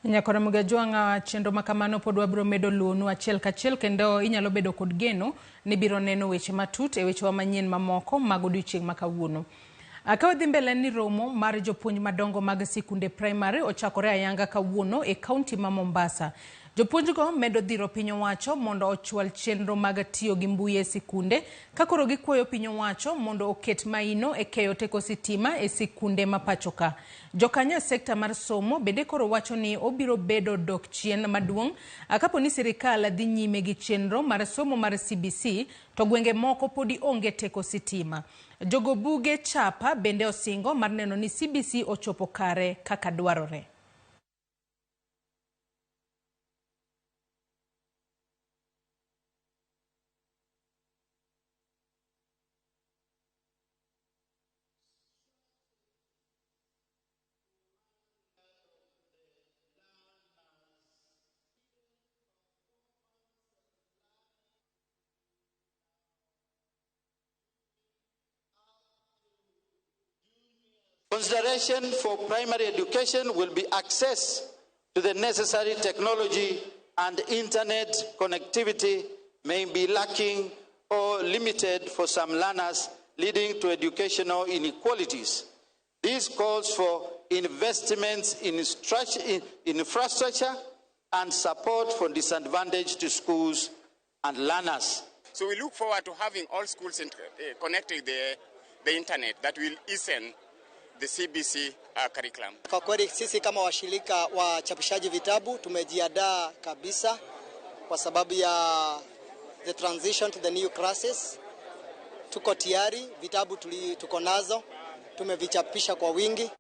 Nyakora Mugajwang'a, chenro ma kamano pod wabiro medo luwonu achiel kachiel, kendo inyalo bedo kod geno ni biro neno weche matut e wechewa manyien mamoko mag odiochieng' ma kawuono. Ka wadhi mbele ni romo mar jopuonj madongo mag sikunde primary ochakore ayanga kawuono e kaunti ma Mombasa. Jopuonjgo medo dhiro piny owacho mondo ochwal chenro mag tiyo gi mbui e sikunde, ka koro gikwayo piny owacho mondo oket maino e keyo teko sitima e sikunde ma pacho ka. Jokanyo e sekta mar somo bende koro wacho ni obiro bedo dok chien maduong' kapo ni sirikal dhi nyime gi chenro mar somo mar CBC to gwenge moko podi onge teko sitima. Jogo buge chapa bende osingo mar neno ni CBC ochopo kare kaka dwarore. Consideration for primary education will be access to the necessary technology and internet connectivity may be lacking or limited for some learners, leading to educational inequalities. This calls for investments in infrastructure and support for disadvantaged schools and learners. So we look forward to having all schools connected the internet that will easen the CBC curriculum. Kwa kweli sisi kama washirika wachapishaji vitabu tumejiandaa kabisa kwa sababu ya the transition to the new classes. Tuko tayari, vitabu tuko nazo, tumevichapisha kwa wingi.